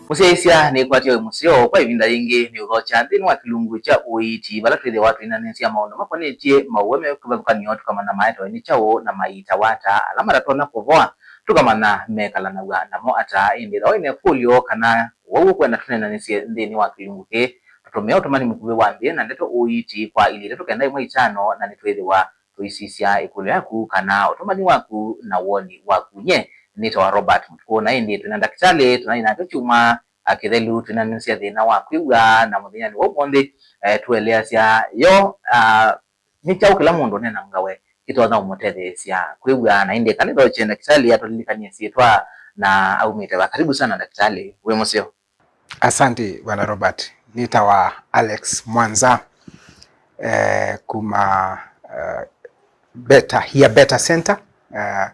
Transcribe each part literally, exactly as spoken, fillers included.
Mũsyaĩĩsya, nĩkwatya wĩ mũseo kwa ĩvinda yĩngĩ nĩ ũthokya nthĩnĩ wa kĩlungu kya ũiiti, vala twĩthĩawa twĩnanĩsya maũndũ makonetye maũweme kĩvathũkany'o, tũkamanya maetawe nĩ kyaũ na maiitawa ata, ala matatonya kũvoa tũkamanya mekalanaw'a namo ata. Ĩndĩ ĩthawa ĩna ĩkũlyo kana ũwau ũkwenda tũnenanĩsye nthĩnĩ wa kĩlungu kĩĩ, tũtũmĩa ũtũmani mũkuvĩ wa nthĩ na ndeto ũiiti kwa ilĩ itatũ kenda ĩmwe itano, na nĩtwĩthĩwa tũisisya ĩkũlyo yaku kana ũtũmani waku na woni waku. Nye nĩtawa Robert Mũtukũ, na ĩndĩ twĩna ndakĩtalĩ tũnaĩ nake kyumwa, ah, kĩthelu, twĩnanĩsya thĩna wa kwĩw'a, na mũthenyanĩ wa ũmũnthĩ, eh, tũeleasya yo, ah, nĩ kyaũ kĩla mũndũ ũnenangawe kĩtonya ũmũtetheesya kwĩw'a. Na ĩndĩ kanĩthokye ndakĩtalĩ atũlilikany'e syĩtwa na aumĩte va. Karibu sana ndakĩtalĩ, wĩ mũseo. Asante, Bwana Robert. Nĩtawa Alex Mwanza, eh, kuma, eh, Better, Hear Better Center. Eh,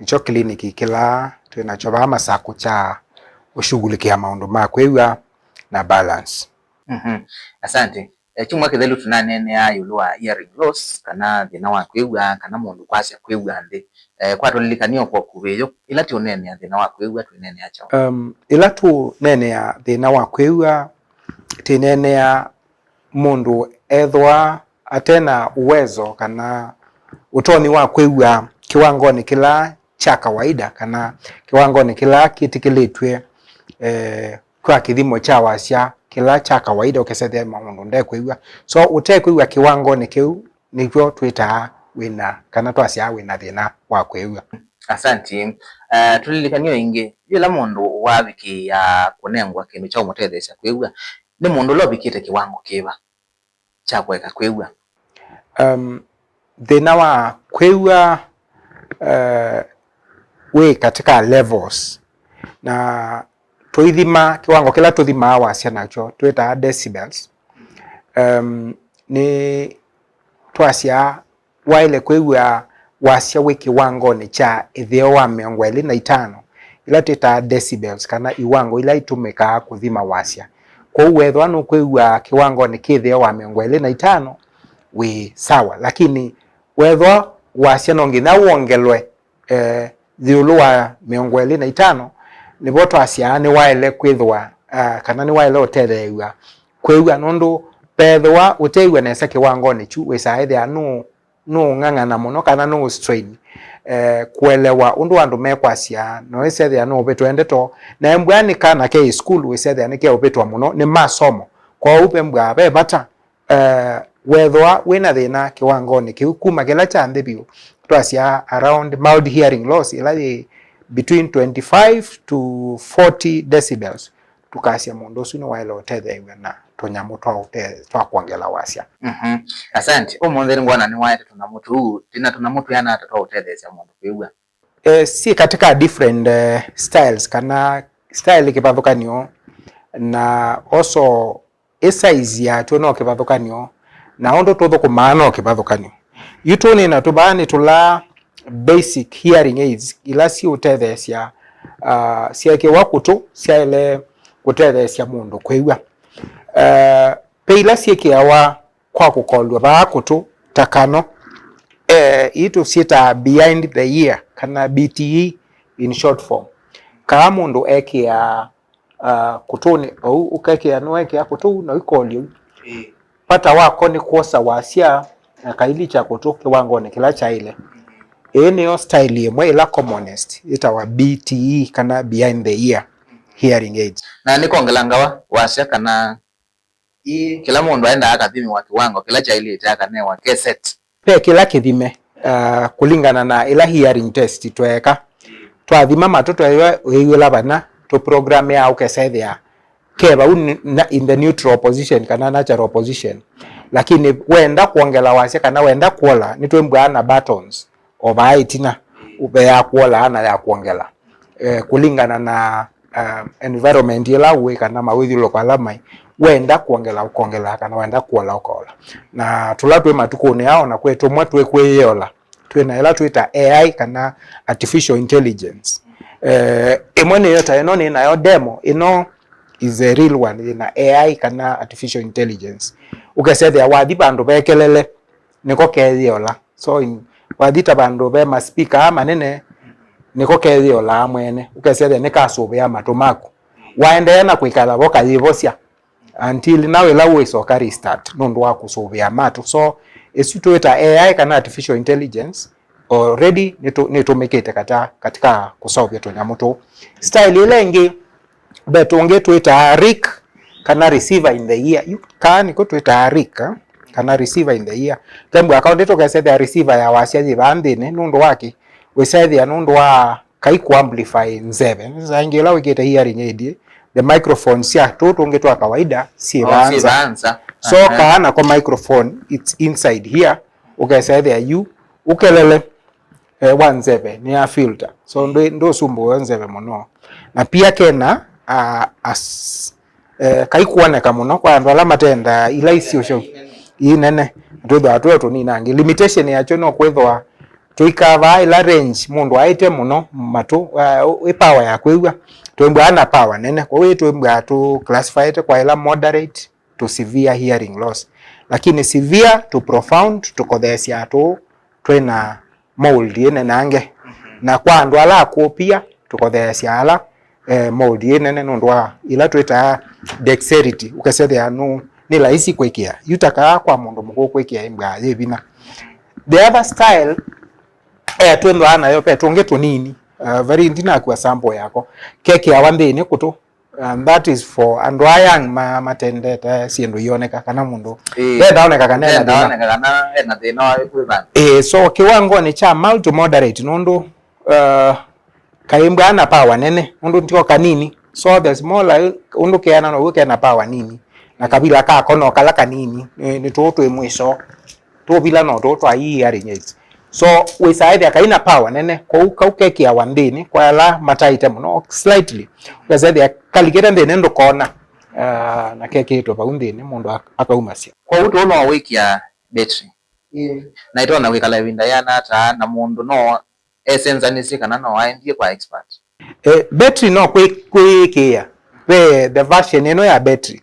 nĩkyo kĩliniki kĩla twĩ nakyo vaa Masakũ kya ũshughulikia maũndũ ma kwĩw'a na balance. Mhm. Asante. Eh, kyumwa kĩthelu tũnaneenea ĩũlũ wa hearing loss, kana thĩna wa kwĩw'a, kana mũndũ kwasya kwĩw'a nthĩ. Eh, kwa tũlilikany'e o kwa ũkuvĩ, yo ĩla tũũneenea thĩna wa kwĩw'a, twĩneenea kyaũ? Um, ĩla tũũneenea thĩna wa kwĩw'a, twĩneenea mũndũ ethĩwa ate na uwezo kana ũtonyi wa kwĩw'a kĩwangonĩ kĩla kya kawaida, kana kĩwangonĩ kĩla kĩtĩkĩlĩtw'e, eh, kwa kĩthimo kya wasya kĩla kya kawaida, ũkesethĩa mũndũ ndekwĩw'a. So, ũtekwĩw'a kĩwangonĩ kĩu, nĩkw'o twĩtaa wĩna, kana twasyaa wĩna thĩna wa kwĩw'a. Asanti. Eh, tũlilikany'e o ĩngĩ, yĩla mũndũ wavikĩĩa kũnengwa kĩndũ kya ũmũtetheesya kwĩw'a, nĩ mũndũ ũla ũvikĩte kĩwango kĩva kya kũeka kwĩw'a? Um, thĩna wa kwĩw'a, eh, wĩ katika levels, na tũithima, kĩwango kĩla tũthimaa wasya nakyo twĩtaa decibels. Um, nĩ twasya waĩle kwĩw'a wasya wĩ kĩwangonĩ kya ĩtheo wa mĩongo ĩlĩ na itano, ila twĩtaa decibels, kana iwango ila itũmĩkaa kũthima wasya. Kwoou weethĩwa nũkwĩw'a kĩwangonĩ kĩ ĩtheo wa mĩongo ĩlĩ na itano, wĩ sawa, lakini weethĩwa wasya no nginya wongelwe, eh, ĩũlũ wa mĩongo ĩlĩ na itano, nĩvo twasyaa nĩwaĩle kwĩthĩwa, ah, kana nĩwaĩle ũtetheew'a kwĩw'a, nũndũ veethĩwa ũteew'a nesa kĩwangonĩ kyu, wĩsaa ĩthĩa nũ nũũng'ang'ana mũno kana nũũstrain, eh, kũelewa ũndũ andũ mekwasya, na wĩsethĩa nũũvĩtwe ndeto, na embwa nĩ kana ke sukulu wĩsethĩa nĩkeũvĩtwa mũno nĩ masomo. Kwoou vembwa ve vata, eh, weethĩwa wĩna thĩna kĩwangonĩ kĩu kuma kĩla kya nthĩ vyũ, twasya around mild hearing loss, ĩla yĩ between twenty-five to forty decibels, tũkasya mũndũ ũsu nĩwaĩle ũtetheew'a na tũnyamũ twa ũte-, twa kwongela wasya. Mhm. Asante. Ũmũnthĩ nĩngwona nĩwaete tũnyamũ tũu. Twĩna tũnyamũ twĩana ata twa ũtetheesya mũndũ kwĩw'a? Eh, syĩ katika different, eh, styles, kana style kĩvathũkany'o, na also ĩ size yatw'o no kĩvathũkany'o, na ũndũ tũthũkũmaa no kĩvathũkany'o. Yu tũnĩna tũvaa nĩ tũla basic hearing aids, ila siũtetheesya, ah, syeekĩwa kũtũ, syaĩle kũtetheesya mũndũ kwĩw'a. Eh, ve ila syĩkĩawa kwa kũkolw'a vaa kũtũ, ta kano, eh, ii tũsyĩtaa behind the ear, kana B T E in short form. Kaa mũndũ ekĩaa, ah, kũtũnĩ ou, ũkekĩa, nĩwekĩa kũtũ na ũikolya ũu. Ĩĩ. Vata wako nĩ kwosa wasya na kailikya kũtũ kĩwangonĩ kĩla kyaĩle. Ĩĩ nĩyo style ĩmwe ĩla commonest, ĩtawa B T E kana behind the ear hearing aids. Na nĩ kongela ngawa wasya kana ĩĩ, kĩla mũndũ aendaa akathimiwa kĩwango kĩla kyaĩlĩte akanewa cassette? Ve kĩla kĩthime, ah, kũlingana na ĩla hearing test tweeka. Twathima matũ tweew'a ũiw'ĩla vana, tũprogramĩaa ũkesethĩa ke vau n-, na, in the neutral position kana natural position. Lakini wenda kwongela wasya kana wenda kuola, nĩtwĩmbwaa na buttons o vaa ĩtina, ve ya kuolaa na ya kwongela, eh, kũlingana na, ah, environment ĩla ũĩ kana mawĩthyũlũlũko ala maĩ. Wenda kwongela ũkongelaa, kana wenda kuola ũkaola. Na tũla twĩ matukũnĩ aa, ona kwĩ tũmwe twĩ kwĩyĩola, twĩ na ĩla twĩta A I kana artificial intelligence. Eh, ĩmwe nĩyo ta ĩno nĩ nayo demo, ĩno is a real one, yĩna A I kana artificial intelligence. Ũkesethĩa wathi vandũ ve kelele, nĩko keyĩola. So, in, wathi ta vandũ ve maspika aa manene, nĩko keyĩolaa mwene. Ũkesethĩa nĩkasũvĩa matũ maku. Waendeea na kwĩkala vo kayĩvosya until now ĩla wĩsoka restart nũndũ wa kũsũvĩa matũ. So ĩsu twĩta A I kana artificial intelligence already nĩtũ- nĩtũmĩkĩte kata katika kũseũvya tũnyamũ tũu. Style ĩla ĩngĩ, ve tũngĩ twĩtaa rick kana receiver in the ear. Yu kaa nĩko twĩtaa rick, eh, kana receiver in the ear. Twembwa kaũndĩ tũkesethĩa receiver ya wasya yĩ vaa nthĩnĩ nũndũ wa kĩ? Wĩsethĩa nũndũ wa kai kũ amplify nzeve. Saa ingĩ ĩla wĩkĩte hearing aid, the microphone sya tũũ tũngĩ twa kawaida syĩ Oh, vaa syĩ nza. Vaa nza. So Aha. kaa nako microphone, it's inside here, ũkesethĩa yu ũkelele eh, wa nzeve nĩ ya filter. So ndũ- ndũsumbũwe nzeve mũno. Na pia kena uh, as, eh, kai kuoneka mũno kwa andũ ala matendaa ila isio syau ii nene. Twĩthwa twĩ tũninangi. Limitation yakyo no kwĩthwa tũikavaa ila range mũndũ aĩte mũno matũ, uh, ĩ power ya kwĩw'a. Twĩmbwa ana power nene. Kwa hiyo twĩmbwa tũ classifyĩte kwa ila moderate to severe hearing loss. Lakini severe to profound tũkotheesya tũ twĩna mold ĩ nenange. Mhm. Na kwa andũ ala akũũ pia, tũkotheesya ala eh, mold ĩ nene nũndũ wa ila twĩtaa dexterity, ũkesethĩa nũ nĩ laisi kwĩkĩa. Yu ta kaa kwa mũndũ mũkũũ kwĩkĩa ĩmbwa yĩ vinya. The other style eh, twĩthwaa nayo ve tũngĩ tũnini, uh, very ndinakua sample yako, kekĩawa nthĩnĩ kũtũ. And that is for andũ aa young ma- matendete syĩndũ ioneka kana mũndũ Ĩĩ. Ndenda oneka kana ena Ndenda thĩna. Oneka kana ena thĩna wa kwĩvanga. Ĩĩ, so kĩwangonĩ kya mild to moderate nũndũ uh, kaimbwa na power nene nũndũ ndio kanini. So the smaller ũndũ keana noguo kena power nini, na kavila kako no kala kanini, nĩ nĩ tũũ twĩ mwiso. Tũvila no tũũ twa hearing aids. So wĩsaa ethĩa kaina power nene, kwoou kau kekĩawa nthĩnĩ kwa ala mataĩte mũno slightly. Wĩsaa ethĩa kalikĩte nthĩnĩ ndũkona, ah, na kekĩĩtwe vau nthĩnĩ mũndũ ak- akaumasya. Kwoou tũũ no wĩkĩa battery. Ĩĩ. Na ĩtonya kwĩkala ĩvinda yĩana ata, na mũndũ no esenzanisye kana no aendie kwa expert? Eh, battery no kwĩ- kwĩĩkĩĩa. Ve the version ĩno ya battery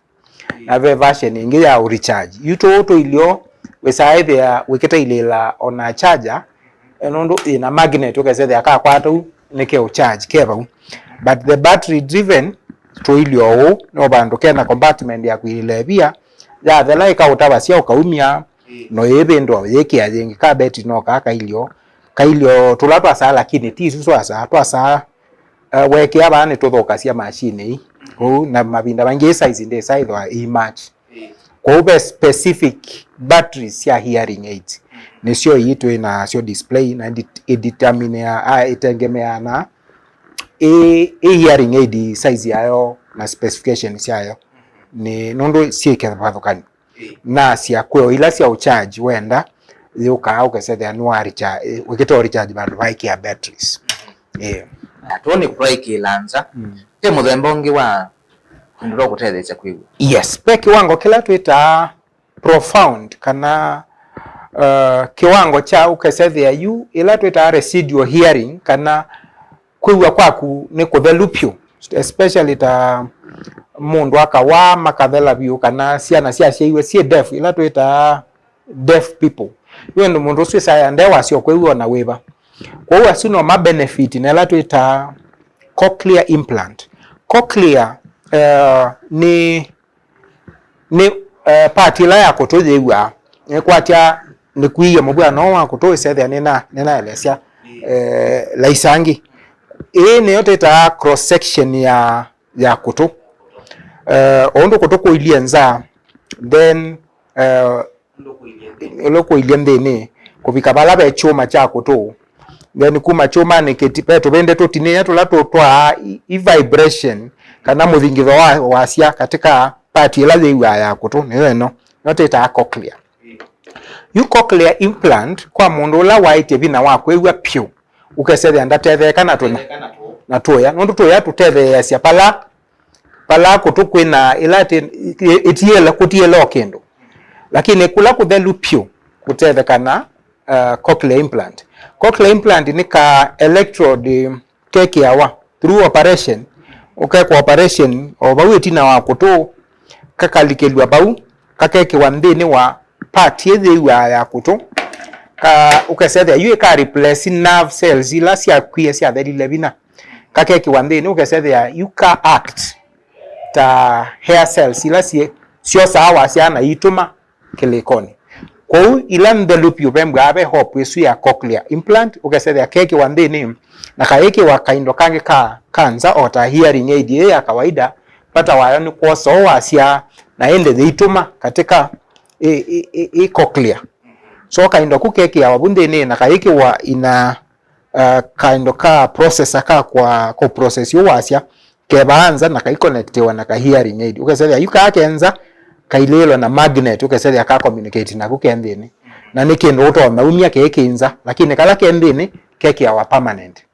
na ve version ĩngĩ ya ũrecharge. Yu tũũ tũilyo wĩsaa ĩthĩa wĩkĩtailĩĩla ona charger, eh, nũndũ ĩna magnet ũkesethĩa kakwata u nĩke ũcharge ke vau. But the battery driven tũilyo ũũ no vandũ kena compartment ya kũilĩla ĩvia, yathela ĩkaũtavasya ũkaumya, no ĩvĩndwa ũyĩkĩa yĩngĩ. Ka battery no kaa kailyo kailyo tũla twasaa, lakini ti isu twasaa. Twasaa, uh, wekĩa vaa nĩtũthũkasya machine ii. Kwoou na mavinda maingĩ size ndĩsaa ĩthwa ii match. Kwoou ve specific batteries sya hearing aids nĩsyo ii twĩ nasyo display, na ĩdit- ĩdetermineaa, ah, ĩtengemeaa na ĩ ĩ hearing aid size yayo na specification syayo, nĩ nũndũ syĩ kĩvathũkany'o. Ĩĩ. Na sya kwĩo ila sya ũcharge wenda, yũkaa ũkesethĩa nĩwa recharge, wĩkĩte ũrecharge vandũ vaikĩa batteries. Ĩĩ. Na tũnĩ kũtwaĩkĩĩla nza. Mm. Ve mũthemba ũngĩ wa kĩndũ twa kũtetheesya kwĩw'a? Yes, ve kĩwango kĩla twĩtaa profound, kana uh, kĩwango kya ũkesethĩa yu ĩla twĩtaa residual hearing, kana kwĩw'a kwaku nĩ kũthelu vyũ, especially ta mũndũ akawaa makathela vyũ, kana syana syasyaiwe syĩ deaf, ila twĩtaa deaf people. Yu ĩndĩ mũndũ ũsu ĩsaa nde wasyo kwĩw'a ona wĩva. Kwoou asu no ma benefit na ĩla twĩtaa cochlear implant. Cochlear, eh, nĩ nĩ, eh, part ĩla ya kũtũ yĩw'aa. Nĩkwatya nĩkuie mũvw'ano wa kũtũ ĩsethĩa nĩna nĩnaelesya, eh, laisangĩ. Ĩĩ nĩyo twĩtaa cross section ya ya kũtũ. Eh, o ũndũ kũtũ kũilyĩ nza, then, eh, ũla kũilyĩ nthĩnĩ kũvika vala ve kyũma kya kũtũ. Then kuma kyũmanĩ kĩti ve tũvĩndĩ tũtinĩe tũla tũtwaa i, i vibration kana mũthingitho wa wasya katika part ĩla yĩw'aa ya kũtũ, nĩyo ĩno, nĩyo twĩtaa cochlea. Yu cochlea implant kwa mũndũ ũla waĩtye vinya wa kwĩw'a vyũ, ũkesethĩa ndatetheeka na tũnya, na tũya, nũndũ tũya tũtetheeasya pala vala kũtũ kwĩna ĩla ĩti- ĩ- ĩtiele kũtiele o kĩndũ, lakini kũla kũthelu vyũ kũtetheka na uh, cochlear implant. Cochlear implant nĩ ka electrode kekĩawa through operation, ũkekwa operation o vau ĩtina wa kũtũ, kakalikĩlw'a vau, kakekĩwa nthĩnĩ wa part ĩ yĩw'aa ya kũtũ, ka ũkesethĩa yu ĩka replace nerve cells ila syakwie syathelile vinya. Kakekĩwa nthĩnĩ, ũkesethĩa yu ka act ta hair cells ila syĩ, syosaa wasya na iitũma kĩlĩkonĩ. Kwoou ila nthelu vyũ vembwaa ve hope ĩsu ya cochlear implant, ũkesethĩa kekĩwa nthĩnĩ, na kayĩkĩwa kaindo kangĩ ka, ka nza o ta hearing aid ĩĩ ya kawaida, vata wayo nĩ kwosa ũũ wasya na ĩndĩ yĩitũma katika ĩ, ĩ, ĩ, ĩ cochlea. So kaindo ku kekĩawa vu nthĩnĩ na kayĩkĩwa ina, uh, kaindo ka processor ka kwa, ka process ũũ wasya, kevaa nza na kaikonektiwa na ka hearing aid. Ũkesethĩa yu kaa ke nza kailĩĩlwa na magnet, ũkesethĩa ka communicate naku ke nthĩnĩ. Na nĩ kĩndũ ũtonya umya kĩĩ kĩ nza, lakini kala ke nthĩnĩ kekĩawa permanent.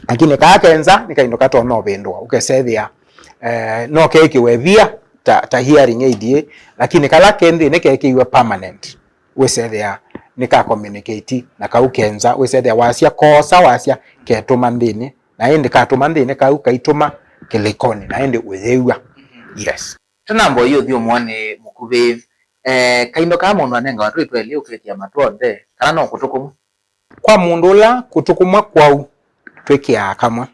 Lakini kaa ke nza nĩ kaindo katonya ũvĩndũa, ũkesethĩa, eh, no kekĩwe via ta, ta hearing aid ĩ, lakini kala ke nthĩnĩ kekĩiwe permanent. Wĩsethĩa nĩ ka communicate na kau ke nza, wĩsethĩa wasya koosa wasya ketũma nthĩnĩ, na ĩndĩ katũma nthĩnĩ kau kaitũma kĩlĩkonĩ, na ĩndĩ ũyĩw'a. Yes. Tũnamba ũyĩ ũthyũmũonĩ mũkuvĩ, eh, kaindo kaa mũndũ anengawa twĩ twelĩ ũkekĩa matũ onthe, kana no kũtũ kũmwe? Kwa mũndũ ũla kũtũ kũmwe kwau, twĩkĩaa kamwe.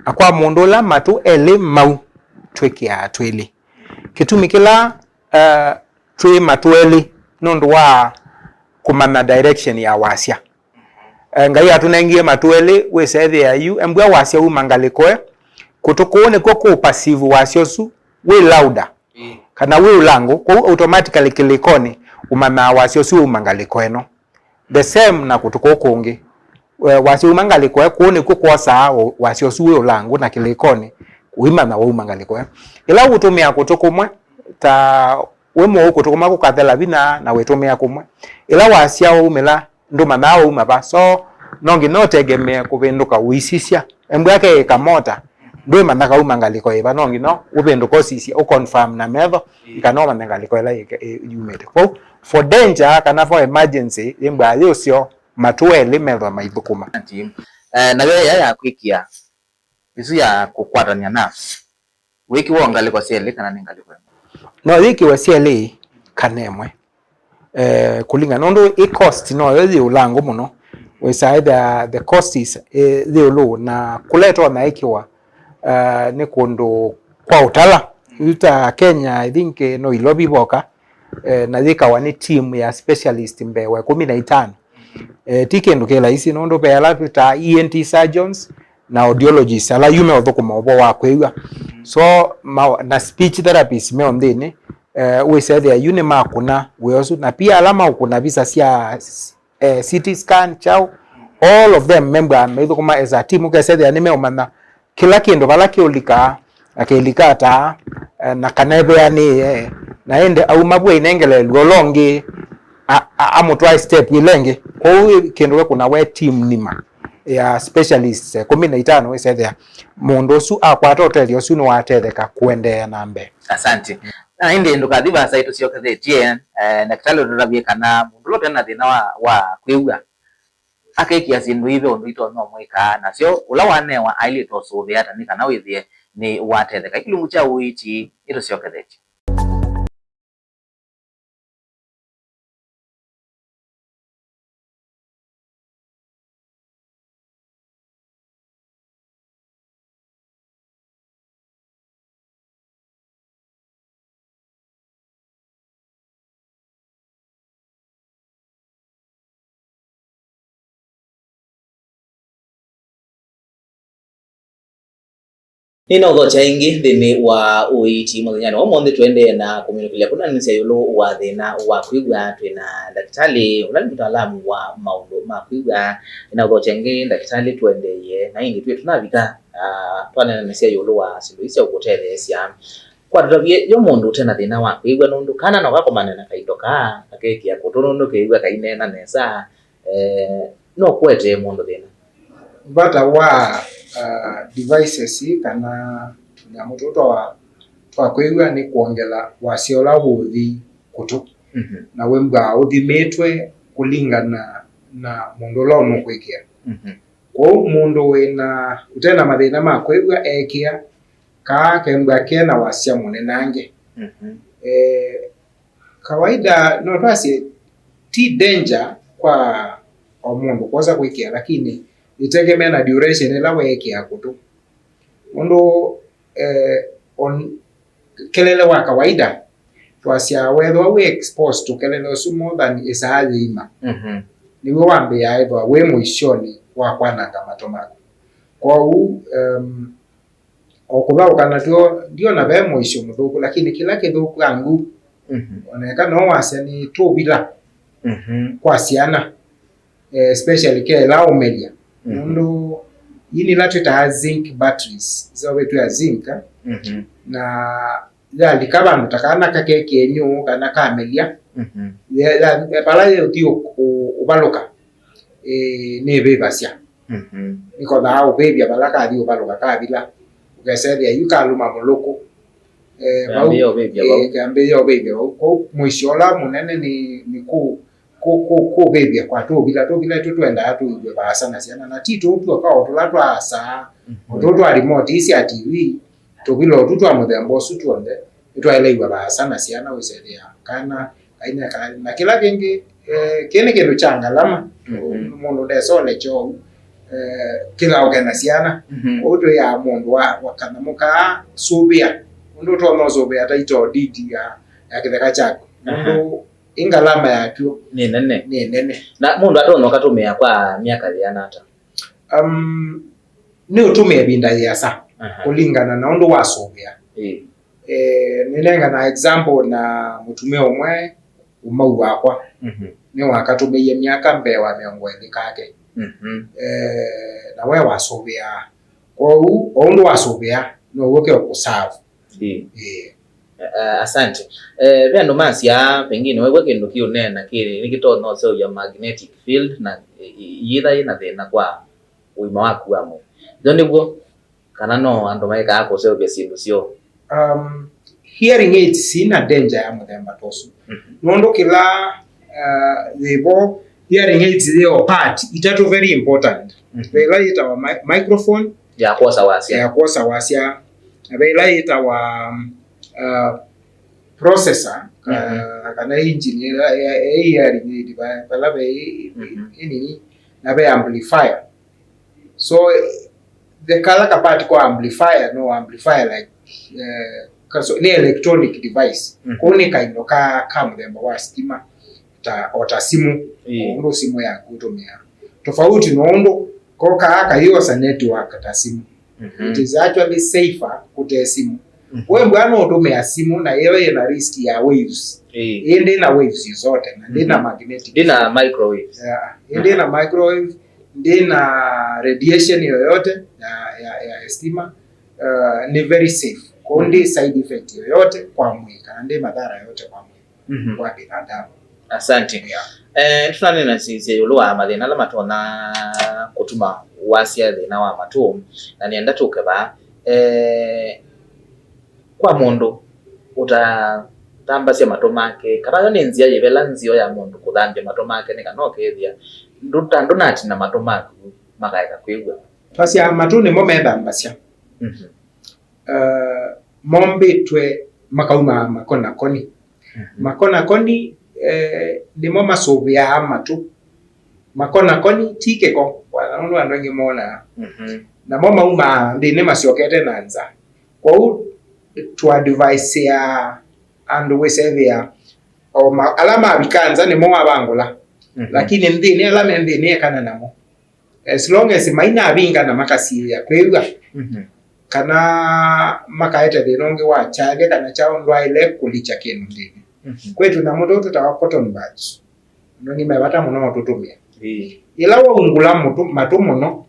Na kwa mũndũ ũla matũ elĩ mau, twĩkĩaa twĩlĩ. Kĩtumi kĩla, eh, twĩ matũ elĩ nũndũ wa kũmanya direction ya wasya. Eh, Ngai atũnengie matũ elĩ, wĩsethĩa yu, embwa wasya uma ngalĩko ĩ, kũtũ kũu nĩkw'o kũ perceive wasya ũsu wĩ louder, ĩĩ, kana wĩ ũlangũ, kwoou automatically kĩlĩkonĩ ũmanyaa wasya ũsu uma ngalĩko ĩno. The same na kũtũ kũu kũngĩ. Eh, wasya uma ngalĩko ĩ, kũu nĩkw'o kwosaa wa-, wasya ũsu wĩ ũlangũ na kĩlĩkonĩ ũimanya wauma ngalĩko ĩ. Ĩla ũtũmĩa kũtũ kũmwe, ta wĩ mũu kũtũ kũmwe kũkathela vinya na wĩtũmĩa kũmwe. Ĩla wasya waumĩla, ndũmanyaa wauma va. So, no nginya ũtegemee kũvĩndũka ũisisya. Embwa keĩka mota, ndwĩmanya kauma ngalĩko ĩva, no nginya ũvĩndũka ũsisye, ũconfirm na metho, ĩĩ, kana ũmanye ngalĩko ĩla yĩ-, ĩ-, yumĩte. Kwoou, for danger kana for emergency, yĩmbwa yĩ ũseo, matũ elĩ methwa maithũkũma. Ati, eh, nayo ĩya ya kwĩkĩa, ĩsu ya kũkwatany'a nerves, wĩkĩwa o ngalĩko syelĩ kana nĩ ngalĩko ĩmwe? No yĩkĩwe syelĩ kana ĩmwe. Eh, kũlingana nũndũ ĩ cost noyo yĩ ũlangũ mũno. Wĩsaa ĩthĩa the cost is, eh, yĩ ĩũlũ na kũla ĩtonya ĩkĩwa, eh, nĩ kũndũ kwa ũtala. Yu ta Kenya, I think, eh, no Ilovi voka, eh, na yĩkawa nĩ team ya specialist mbee wa ĩkũmi na itano. Eh, ti kĩndũ kĩ laisi nũndũ ve ala ta E N T surgeons na audiologists ala yu meũthũkũma ũvoo wa kwĩw'a. So, ma, na speech therapists me o nthĩnĩ, eh, wĩsethĩa yu nĩmakũna wĩa ũsu. Na pia ala maũkũna visa sya, eh, C T scan, chao, all of them membwa meithũkũma as a team, ũkesethĩa nĩmeũmanya kĩla kĩndũ vala kĩũlikaa, na kĩlikaa taa, eh, na kana eveanĩe, na ĩndĩ auma vu ainengeleelw'a ũla ũngĩ, a-, a-, amũtwae step ĩla ĩngĩ. Kwoou kĩndũ wĩkũna we team nima ya specialists, eh, ĩkũmi na itano wĩsethĩa mũndũ ũsu akwata ũtethyo ũsu nĩwatetheka kũendeea na mbee. Asante. Na ĩndĩ ndũkathi vaasa ĩtũsyokethetye, eh, ndakĩtalĩ ũtũtavye kana mũndũ ũla ũte na thĩna wa, wa kwĩw'a akekĩa syĩndũ ii ve ũndũ itonya ũmwĩkaa nasyo, ũla wanewa ailĩte ũsũvĩa ata nĩ kana wĩthĩe nĩ watetheka. Ĩ kĩlungu kya ũiiti ĩtũsyokethetye. Nĩnaũthokya ĩngĩ nthĩnĩ wa ũiiti mũthenyanĩ wa ũmũnthĩ. Tũendee na kũminũkĩlya kũnanĩsya ĩũlũ wa thĩna wa kwĩw'a. Twĩ na ndakĩtalĩ ũla nĩ mũtaalamu wa maũndũ ma kwĩw'a. Nĩnaũthokya ĩngĩ ndakĩtalĩ, tũendeeye na ĩndĩ twĩ tũnavika, ah, twanenanĩsya ĩũlũ wa syĩndũ ii sya ũkũtetheesya. Kwa tũtavye, yo mũndũ ũte na thĩna wa kwĩw'a, nũndũ kana no kakomane na kaindo kaa, kakekĩa kũtũ, nũndũ kĩw'a kaineena nesa, eh, no kũetee mũndũ thĩna. Vata wa, ah, devices kana tũnyamũ tũũ twa, twa kwĩw'a nĩ kwongela wasya ũla ũũthi kũtũ. Mhm. Na wĩmbwaa ũthimĩtwe kũlingana na mũndũ ũla ũnũkwĩkĩa. Mhm. Kwoou mũndũ wĩna, ũte na mathĩna ma kwĩw'a ekĩa, kaa kembwa ke na wasya mũnenange. Mhm. Eh, kawaida no twasye ti danger kwa o mũndũ kwosa kwĩkĩa, lakini ĩtegemea na duration ĩla weekĩa kũtũ. Nũndũ, eh, on, kelele wa kawaida, twasya wethĩwa wĩ exposed to kelele ũsu more than ĩsaa yĩima, Mhm. nĩw'o wambĩĩaa ĩthwa wĩ mũisyonĩ wa kwananga mato maku. Kwoou, um, o kũthaũka natw'o, ndiona ve mũisyo mũthũku, lakini kĩla kĩthũkangu, Mhm. oneka no wasya nĩ tũvila Mhm. kwa syana, eh, especially ke ĩla ũmelya. Mhm. Nũndũ ii nĩla twĩtaa zinc batteries, iseũvĩtw'e ya zinc, eh? Mhm. Na yalika vandũ ta kana kakekĩe nyũũ kana kamelya, Mhm. ya, ya, vala yĩũthi ũ-, ũ-, ũvalũka, ĩ, nĩvĩvasya. Mhm. Nĩkothaa ũvĩvya vala kathi ũvalũka kavila, ũkesethĩa yu kalũma mũlũkũ. Eh, vau, Kambĩĩa ũvĩvya eh, vau. Kambĩĩa ũvĩvya vau. Kwoou mũisyo ũla mũnene nĩ, nĩ kũ-, kũ-, kũ-, kũvĩvya kwa tũvila. Tũvila tũtũ twendaa tũiw'e vaasa na syana, na ti tũu tw'oka o tũla twa saa, Mhm. o tũu twa remote ii sya T V, tũvila o tũu twa mũthemba ũsu tw'onthe, nĩtwaĩle iw'a vaasa na syana, wĩsethĩa kana kaina ka-, na kĩla kĩngĩ, eh, kĩĩ nĩ kĩndũ kya ngalama. Mhm. Mũndũ ndesole kyou, eh, kĩthaũke na syana. Mhm. Kwoou twĩaa mũndũ wa, wa kanyamũ kaa sũvĩa, ũndũ ũtonya ũsũvĩa title deed ya, ya kĩtheka kyaku. Aha. Nũndũ ĩ ngalama yakw'o Nĩ nene. nĩ nene. Na mũndũ atonya ũkatũmĩa kwa myaka yĩana ata? Um, nĩ ũtũmĩa ĩvinda yĩasa Aha. kũlingana na ũndũ wasũvĩa. Ĩĩ. Eh, nĩnengana example na mũtumĩa ũmwe, ũmau wakwa, Mhm. nĩwakatũmĩie myaka mbee wa mĩongo ĩlĩ kake. Mhm. Eh, na we wasũvĩaa. Kwoou, o ũndũ wasũvĩaa, now'o ke ũkũserve. Ĩĩ. Ĩĩ. Eh, asante. Eh, ve andũ masyaa, pengine, waigua kĩndũ kĩũneena kĩĩ, nĩkĩtonya ũseũvya magnetic field na, eh, yĩtha yĩna thĩna kwa ũima waku wa mwĩĩ. Yo nĩw'o, kana no andũ maekaa kũseũvya syĩndũ syoo? Um, hearing aids sina danger ya mũthemba ta ũsu. Mhm. Nũndũ kĩla, uh, yĩvo, hearing aids yĩo part itatũ very important. Mhm. Ve ĩla yĩtawa mi-, microphone, Ya kwosa wasya. ya kwosa wasya, na ve ĩla yĩtawa, um, uh, processor, ka-, Mhm. kana engine ya, ya, ya hearing aid, va-, vala ve i-, i-, Mhm. inini, na ve amplifier. So, the kala kapati kwa amplifier, no amplifier like, eh, kaso, nĩ electronic device. Mhm. Kwoou nĩ kaindo ka, ka mũthemba wa stima, ta, o ta simũ, Ĩĩ. ũndũ simũ yaku ũtũmĩaa. Tofauti no ũndũ ko kaa kayosa network ta simũ. Mhm. It is actually safer kũte simũ. Mhm. We mbwa no ũtũmĩa simũ na yo yĩna risk ya waves. Ĩĩ. Ĩĩ ndĩ na waves zote, na ndĩ na Mhm. magnetic Ndĩ na field. Microwave. Yeah. Ĩĩ ndĩ na microwave, ndĩ na radiation yoyote ya, ya, ya stima. Uh, nĩ very safe. Kwoou ndĩ Mhm. side effect yoyote kwa mwĩĩ, kana ndĩ madhara yoyote kwa mwĩĩ. Mhm. Wa binadamu. Asante. Yeah. Eh, tũtanena sisya ĩũlũ wa mathĩna ala matonya kũtuma wasya thĩna wa matũ, na nĩenda tũke vaa. Eh, kwa mũndũ ũtathambasya matũ make, kana yo nĩ nzĩa yĩva ĩla nzeo ya mũndũ kũthambya matũ make nĩ kana ũkethĩa ndũta-, ndũnatina matũ maku makaeka kwĩw'a? Twasya matũ nĩmo methambasya. Mhm. Uh, mombĩtwe makauma makonakoni. Mhm. Makonakoni, eh, nĩmo masũvĩaa matũ. Makonakoni ti kĩko, wana nũndũ andũ aingĩ monaa. Mhm. Namo maumaa nthĩnĩ masyokete na nza. Kwoou tũadviseaa andũ wĩsethĩa o ma-, ala mavika nza nĩmo mavangũla. Mhm. Lakini nthĩnĩ, ala me nthĩnĩ ekana namo. As long as mainavinga na makasiĩĩa kwĩw'a, Mhm. kana makaete thĩna ũngĩ wa kyavya kana kyaũ, ndwaĩle kũlikya kĩndũ nthĩnĩ. Mhm. Kwĩ tũnyamũ tũu tũtawa cotton buds. Andũ aingĩ me vata mũno ũtũtũmĩa. Ĩĩ. Yĩla waungũla mũtũ, matũ mũno,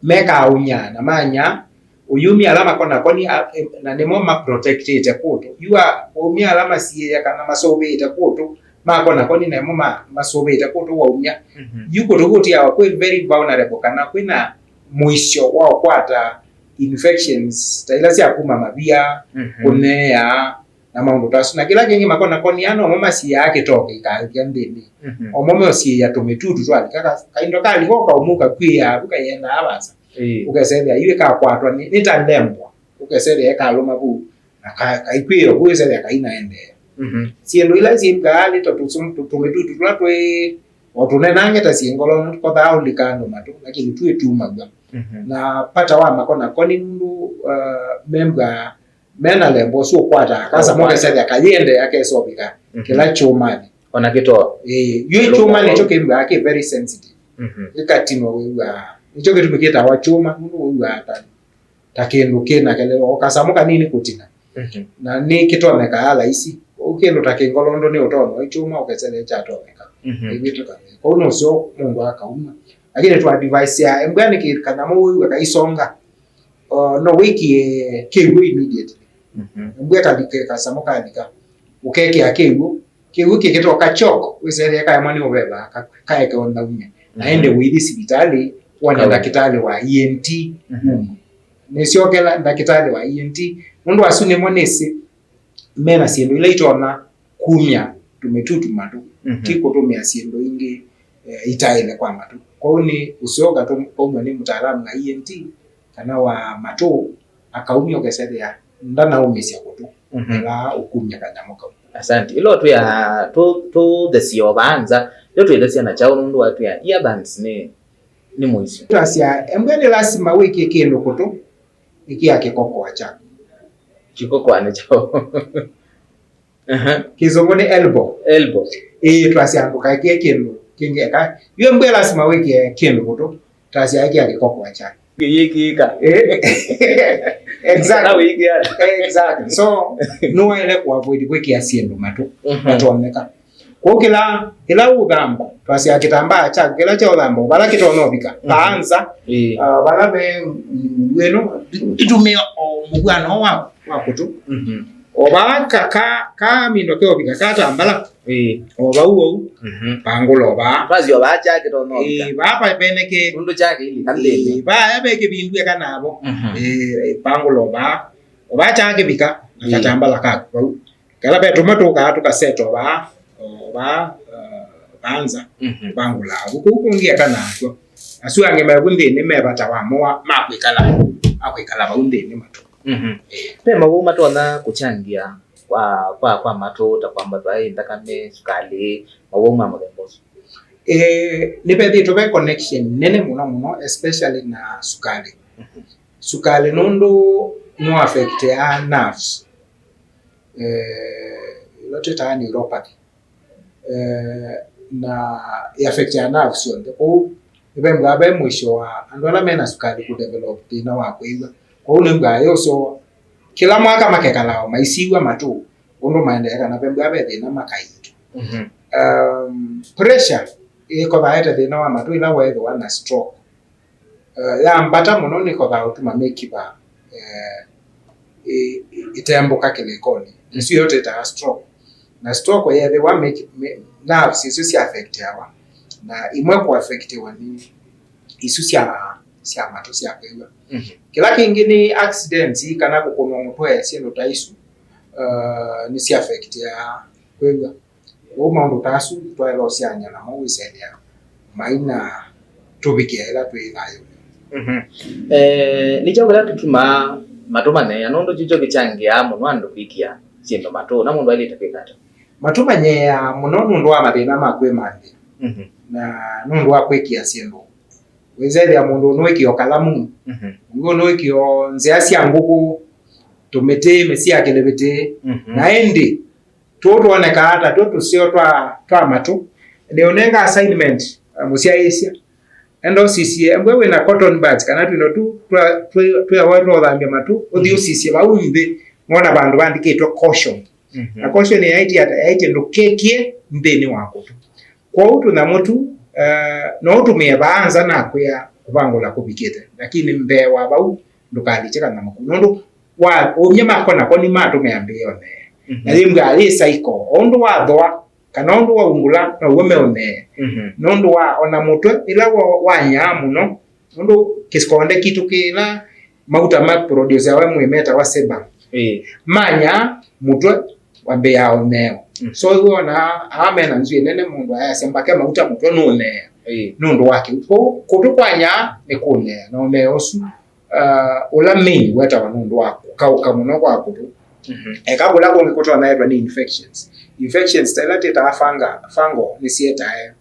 mekaaũnya na manya ũyumya ala makonakoni, a, e, na nĩmo maprotectĩte kũtũ. Yu a, waumya ala masiĩĩa kana masũvĩĩte kũtũ, makonakoni namo ma, masũvĩĩte kũtũ waumya. Mhm. Yu kũtũ kũtiawa kwĩ very vulnerable kana kwĩna mũisyo wa ũkwata infections ta ila sya kuma mavia, Mhm. kũneea, na maũndũ ta asu. Na kĩla kĩngĩ, makonakoni aa nomo masiĩaa kĩtoo kĩikathya nthĩnĩ. Mhm. Omo meũsiĩĩa tũmĩtutu twalika, ka-, kaindo kalika ũkaũmũka kwĩaa vu kaiendaa vaasa. Ĩĩ. Ũkesethĩa yu ĩkakwatwa nĩ, nĩ ta ndembwa. Ũkesethĩa ĩkalũma vu, na ka-, kaikwĩo vu, ĩsethĩa kainaendeea. Mhm. Syĩndũ ila syĩkaa nĩ ta tũsum-, tũ-, tũmĩtutu tũla twĩ o tũnenange ta syĩ ngolo, nũndũ tũkothaa ũlika andũ matũ, lakini twĩ tumaw'a. Mhm. Na vata wa makonakoni nũndũ, uh, membwa Mena lebo ũsu ũkwataa kanza, ũkwata, mokesethya kayĩendeea kesovika, mhm, kĩla kyũmanĩ. Ona kĩtoo. Ĩĩ, yu kyũma nĩkyo kĩmbaa kĩ very sensitive. Mhm. Ĩkatinwa wĩw'aa. Nĩkyo kĩtumi kĩtawa kyũma, nũndũ wĩw'aa ta, ta kĩndũ kĩna kelele, o kasamũ kanini kũtina. Mhm. Na nĩ kĩtonyekaa laisi. Ũu kĩndũ ta kĩngolondo nĩ ũtonwa kyũma ũkesethya kyatonyeka. Mhm. Ĩvĩtũka. Kwoou nũseo mũndũ akauma. Lakini twa advice ya embwa nĩ kĩ-, kanyamũ wĩw'a kaisonga. O, no wĩkie kĩw'ũ immediately. Mhm. Embwa kalike kasamũ kalika. Ũkekĩa kĩw'ũ. Kĩw'ũ kĩkĩtoka chok, wĩsethĩa kaemwa nĩ ũveva, ka-, kaeke ũthaumya. Na, mhm, ende wĩthi sivitalĩ, wone, kawe, ndakĩtalĩ wa E N T. Mhm. Nĩsyokela ndakĩtalĩ wa E N T. Nũndũ asu nĩmo nĩsĩ mena syĩndũ ila itonya kumya tũmĩtutu matũ, mhm, ti kũtũmĩa syĩndũ ingĩ, eh, itaĩle kwa matũ. Kwoou nĩ ũseo ũkatũm-, kaumw'a nĩ mũtaalamu wa E N T kana wa matũ, akaumya ũkesethĩa ndanaũmĩsya kũtũ, mhm, ĩla ũkumya kanyamũ kau. Asante. Ĩla ũtwĩa tũ-, tũthesie o vaa nza, yo twĩthesya na kyaũ nũndũ watwĩa earbuds nĩ, nĩ mũisyo? Twasya, embwa nĩ lasima wĩkie kĩndũ kũtũ, ĩkĩa kĩkokoa kyaku. Kĩkokoa nĩ kyaũ? Aha. Kĩsũngũ nĩ elbow. Elbow. Ĩĩ, twasya ndũkaĩkĩe kĩndũ kĩngĩ eka. Yu embwa lasima wĩkĩe kĩndũ kũtũ, twasya ĩkĩa kĩkokoa kyaku. Kĩyĩkĩĩka. Ĩĩ. Exactly. Kana wĩkĩa. Exactly. So, nĩwaĩle kũavoid kwĩkĩa syĩndũ matũ, mhm, matonyeka. Kwoou kĩla, kĩla ũthamba, twasya kĩtambaa kyaku kĩla kya ũthamba, vala kĩtonya ũvika, mhm, vaa nza, ĩĩ, ah, vala ve, mm, wĩno, tũtũmĩa o mũvw'ano wa, wa kũtũ. Mhm. O vaa ka, ka, ka mindo keũvika katambala. Ĩĩ. O vau vau, mhm, pangũla o vaa. Twasya o vaa kya kĩtonya ũvika. Ĩĩ, vaa pa-, peneke. Nũndũ kya kĩilika nthĩnĩ. Ĩĩ, vaa ve kĩvindue kanavo. Mhm. Ĩĩ, pangũla o vaa. O vaa kya kĩvika, na, ĩĩ, katambala kaku vau. Kala ve tũmwe tũkaa tũkaseto vaa, o vaa, uh, vaa nza, mhm, vangũlaa vu. Kũu kũngĩ eka nakw'o. Asu angĩ me vu nthĩnĩ me vata wamo wa, ma kwĩkala, ma kwĩkala vau nthĩnĩ matũ. Mhm. Ĩĩ. Ve mawau matonya kũkyangĩa kwa, kwa, kwa matũ, ta kwambatwa ĩ nthakame, sukalĩ, mawau ma mũthemba ũsu? Ĩĩ, nĩvethĩĩtwe ve connection nene mũno mũno, especially na sukalĩ. Mhm. Sukalĩ nũndũ nũaffectĩaa nerves. Eh, ĩla twĩtaa neuropathy. Eh, na ĩaffectĩaa nerves syonthe. Kwoou nĩvembaa ve mũisyo wa andũ ala mena sukalĩ kũdevelop thĩna wa kwĩw'a. Kwoou nĩmbaa yĩ ũseo kĩla mwaka makekalaa o maisiw'a matũ ũndũ maendeee, kana vembaa ve thĩna makaitũ. Mhm. Um, pressure ĩkothaa ĩte thĩna wa matũ ĩla weethĩwa na stroke. Eh, ya mbata mũno nĩkothaa ũtuma mĩkiva, eh, ĩ-, ĩ-, ĩtembũka kĩlĩkonĩ. Nĩsyo ĩyo twĩtaa stroke. Na stroke yeethĩwa mĩki-, mĩ-, nerves isu sya affectiawa, na imwe kũ affectiwa nĩ isu sya, sya matũ sya kwĩw'a. Mhm. Kĩla kĩngĩ nĩ accidents kana kũkũnwa mũtwe, syĩndũ ta isu, eh, nĩ sya affectiaa kwĩw'a. Ũu maũndũ ta asu twaĩle ũsiany'a namo wĩsethĩa maina tũvikĩa ĩla twĩ thayũnĩ. Mhm. Eh, nĩ kyaũ kĩla kĩtumaa matũ maneea? Nũndũ kĩkyo kĩkyangĩaa mũno andũ kwĩkĩa syĩndũ matũ, na mũndũ aĩlĩte kwĩka ata? Matũ manyeeaa mũno nũndũ wa mathĩna ma kwĩmanthĩa, mhm, na nũndũ wa kwĩkĩa syĩndũ. Wĩsethĩa mũndũ ũnũĩkĩo kalamu, mhm, ũngĩ ũnũĩkĩo nzĩa sya ngũkũ, tũmĩtĩ, mĩsĩ ya kĩlĩvĩtĩ, mhm, na ĩndĩ tũu twonekaa ta tũ tũseo twa, twa matũ. Nĩũnenga assignment, uh, mũsyaĩĩsya. Enda ũsisye, embwe wĩna cotton buds, kana twĩno tu twa, twĩ, twĩawa twa ũthambya matũ, ũthi, mhm, ũsisye vau nthĩ, wona vandũ vandĩkĩtwe caution. Mhm. Na caution yaĩtye ata? Yaĩtye ndũkekĩe nthĩnĩ wa kũtũ. Kwoou tũnyamũ tu, uh, no ũtũmĩe vaa nza nakwĩa kũvangũla kũvikĩte, lakini mbee wa vau ndũkalikye kanyamũ kau. Nũndũ wa ũmya mako nako nĩmatũmĩa mbĩĩ one. Mhm. Na yĩmbwaa yĩ cycle. O ũndũ wathũa, kana ũndũ waungũla, now'o meũnee. Mhm. Nũndũ wa ona mũtwe, ĩla wa-, wanyaa mũno, nũndũ kĩkonde kitũ kĩla mauta ma produceawa mwĩĩ metawa sebum. Ĩĩ. Manyaa mũtwe wambĩaa ũneo. Mm. So wona aa mena nzw'ĩ nene, mũndũ ayasya mbake mauta mũtwe nũnea. Ĩĩ. Nũndũ wa kĩu. Kwoou kũtũ kwanyaa nĩ kũnea, na ũneo ũsu uh, ũla main wetawa nũndũ wa kũkaũka mũno kwa kũtũ. Mhm. Eka kũla kũngĩ kũtonya etwa nĩ infections. Infections ta ila twĩtaa fanga-, fungal nĩsyĩetae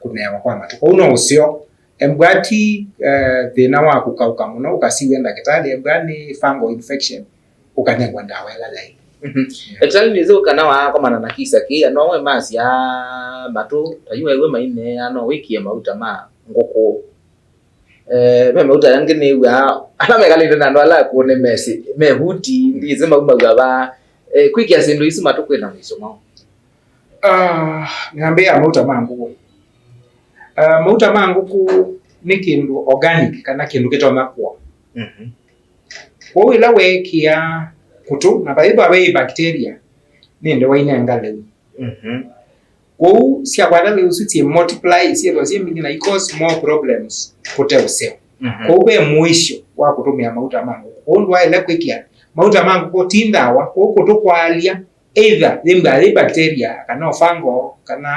kũneewa kwa matũ. Kwoou no ũseo, embwa ti, eh, thĩna wa kũkaũka mũno ũkasiw'e ndakĩtalĩ, embwa nĩ fungal infection. ũkanengwa ndawa ĩla yaĩ. Mhm. Daktari, nĩsĩ kana waakomana na kisa kĩĩ, no we masya matũ, ta yu ewe maineea, no wĩkie mauta ma ngũkũ. Eh, me mauta angĩ nĩw'aa, ala mekalĩte na andũ ala akũũ nĩ mesĩ, me vuti, ndĩsĩ maumaw'a va. Eh, kwĩkĩa syĩndũ isu matũ kwĩna mũisyo mwaũ? Ah, ng'ambĩĩa mauta ma ngũkũ. Ah, mauta ma ngũkũ nĩ kĩndũ organic kana kĩndũ kĩtonya kũa. Mhm. Kwoou ĩla weekĩa kũtũ, na vaĩva ve bacteria, nĩ ĩndĩ wainenga lĩu. Mhm. Kwoou syakwata lĩu isu syĩ multiply, syĩthwa syĩ mbingĩ na i cause more problems kũte ũseo. Mhm. Kwoou ve mũisyo wa kũtũmĩa mauta ma ngũkũ. Kwoou ndwaĩle kwĩkĩa mauta ma ngũkũ ti ndawa, kwoou kũtũ kwaalya either yĩmbwa yĩ bacteria, kana fungal, kana,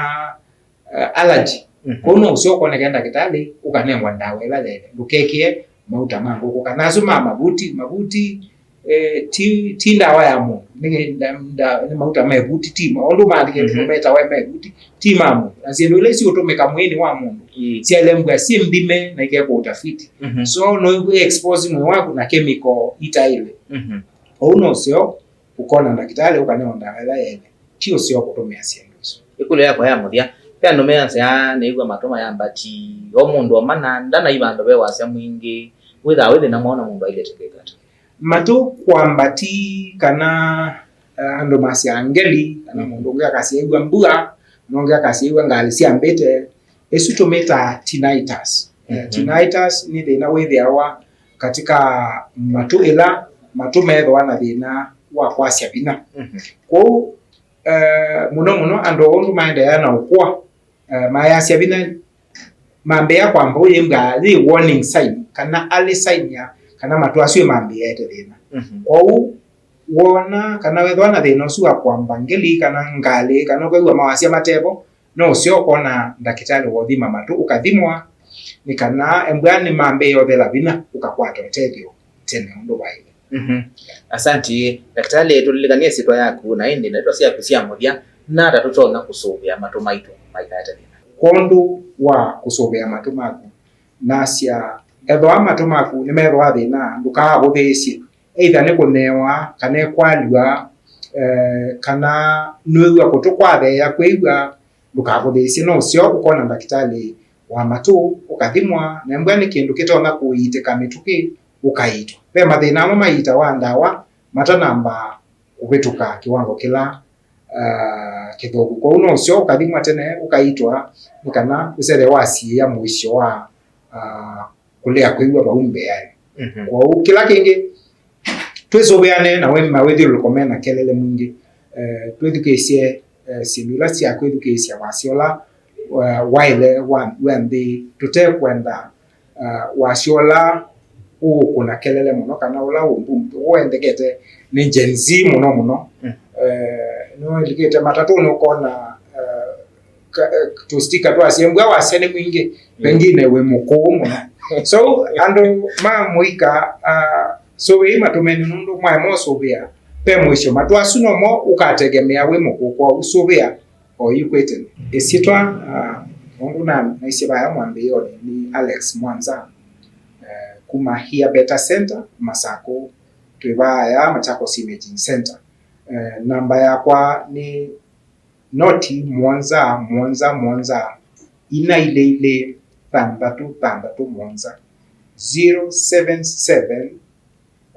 eh, allergy. Mhm. Kwoou no ũseo ũkoneke ndakĩtalĩ, ũkanengwa ndawa ĩla yaĩle. Ndũkekĩe mauta ma ngũkũ, kana asu ma mavuti, mavuti, eh, ti, ti ndawa ya mũndũ, nĩ nda-, nda-, nĩ mauta me vuti, ti ma-, ũndũ maandĩkĩte Mhm. metawa me vuti, ti ma mũndũ. Na syĩndũ ila isiũtũmĩka mwĩĩnĩ wa mũndũ, Ĩĩ. syalembwa syĩ nthime na ikekwa ũtafiti. Mhm. So, no expose mwĩĩ waku na chemical itaĩle. Mhm. Ũu no ũseo, ũkona ndakĩtalĩ, ũkanewa ndawa ĩla yaĩle. Ti ũseo kũtũmĩa syĩndũ isu. Ĩkũlyo yakwa ya mũthya, ve andũ measya nĩĩw'a matũ mayambati, o mũndũ omana, ndanai vandũ ve wasya mwingĩ, wĩthaa wĩ thĩna mwaũ na mũndũ ailĩte kwĩka ata? Matũ kwambati kana, eh, andũ masyaa ngeli, kana mũndũ ũngĩ akasyaĩw'a mbua, na ũngĩ akasyaĩw'a ngalĩ syambĩte, ĩsu tũmĩtaa tinnitus. Eh, Mhm. Tinnitus nĩ thĩna wĩthĩawa katika matũ ĩla matũ methĩwa na thĩna wa kwasya vinya. Mhm. Kwoou, eh, mũno mũno andũ ũndũ maendeea na ũkũa, eh, mayasya vinya mambĩĩa kwamba ũyĩmbwa yĩ warning sign, kana early sign ya kana matũ asu mambĩĩte thĩna. Mhm. Kwoou wona kana wethĩwa na thĩna ũsu wa kwamba ngeli kana ngalĩ, kana ũkaigua mawasya matevo, no ũseo ũkona ndakĩtalĩ wa ũthima matũ, ũkathimwa, nĩ kana embwa nĩmambĩĩa ũthela vinya, ũkakwata ũtethyo tene ũndũ waĩle. Mhm. Asanti. Ndakĩtalĩ, tũlilikanie syĩtwa yaku na ĩndĩ ndeto syaku sya mũthya, na ata tũtonya kũsũvĩa matũ maitũ maikaete thĩna? Kwondũ wa kũsũvĩa matũ maku, nasya ethĩwa matũ maku nĩmethĩwa thĩna, ndũkaavũthĩĩsye. Either nĩ kũnyeewa, kana ĩkwalw'a, eh, kana nũĩw'a kũtũ kwatheea kwĩw'a, ndũkavũthĩĩsye, no ũseo ũkona ndakĩtalĩ wa matũ, ũkathimwa, na embwa nĩ kĩndũ kĩtonya kũiitĩka mĩtũkĩ, ũkaitwa. Ve mathĩna amwe maiitawa ndawa matanamba kũvĩtũka kĩwango kĩla, ah, kĩthũku. Kwoou no ũseo ũkathimwa tene, ũkaitwa, nĩ kana ũsethĩwe wasiĩĩa mũisyo wa, ah, kũlea kwĩw'a vau mbĩanĩ. Mhm. Kwoou kĩla kĩngĩ, twĩsũvĩane na we mawĩthyũlũlũko mena kelele mwingĩ. Eh, twĩthukĩĩsye, eh, syĩndũ ila sya kwĩthukĩĩsya wasya ũla, eh, waĩle wa, wa nthĩ, tũtekwenda, eh, wasya ũla ũũkũna kelele mũno kana ũla ũmbumbu ũendekete nĩ Gen Z mũno mũno. Mm. Eh, nĩwĩlikĩte matatũnĩ ũkona, eh, ka-, eh, tũstika twasya mbua wasya nĩ mwingĩ, Mm. pengine wĩ mũkũũ mũno. So, andũ ma mũika, ah, sũvĩai matũmeni nũndũ mwaema ũsũvĩa, ve mũisyo matũ asu nomo ũkategemea wĩ mũkũũ, kwoou sũvĩa o yu kwĩ tene. Ĩsyĩtwa, ah, ũndũ na, naisye vaya mwambĩĩonĩ nĩ Alex Mwanza, eh, kuma Hear Better Center, Masakũ, twĩ vaya Machakos Imaging Center. Eh, namba yakwa nĩ noti mũonza mũonza mũonza ina ilĩ ilĩ thanthatũ thanthatũ mũonza, zero seven seven,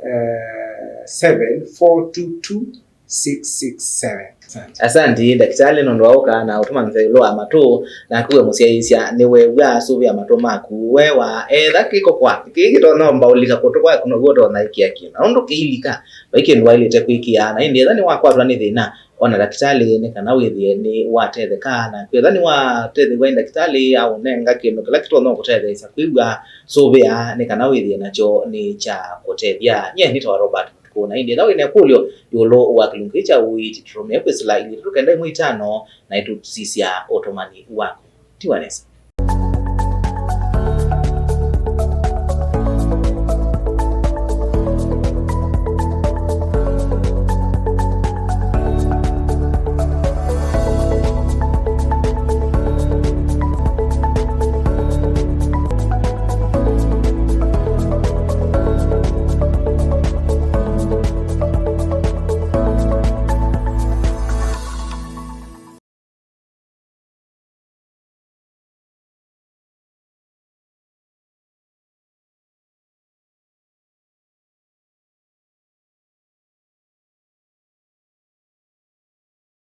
eh, seven four two two six six seven. Asante. Asanti, ndakĩtalĩ, nũndũ wa ũka na ũtũmanyĩsya ĩũlũ wa matũ, naku we mũsyaĩĩsya nĩweew'a sũvĩa matũ maku. We wa etha kĩko kwa kĩĩ kĩtonya ũmbaũlika kũtũ kwaku, now'o ũtonya ĩkĩa kĩna ũndũ kĩilika. Vai kĩndũ waĩlĩte kwĩkĩa, na ĩndĩ etha nĩwakwatwa nĩ thĩna, ona ndakĩtalĩ nĩ kana wĩthĩe nĩwatetheka, na kwĩtha nĩwatethew'a nĩ ndakĩtalĩ aũnenga kĩndũ kĩla kĩtonya kũtetheesya kwĩw'a, sũvĩa nĩ kana wĩthĩe nakyo nĩ kya kũtethya. Nyie nĩtawa Robert Mũtukũ, na ĩndĩ etha wĩ na ĩkũlyo ĩũlũ wa kĩlungu kĩĩ kya ũiiti, tũtũmĩe kwĩsĩla ilĩ itatũ kenda ĩmwe itano, na ĩtũsisya ũtũmani waku. Tiwa nesa.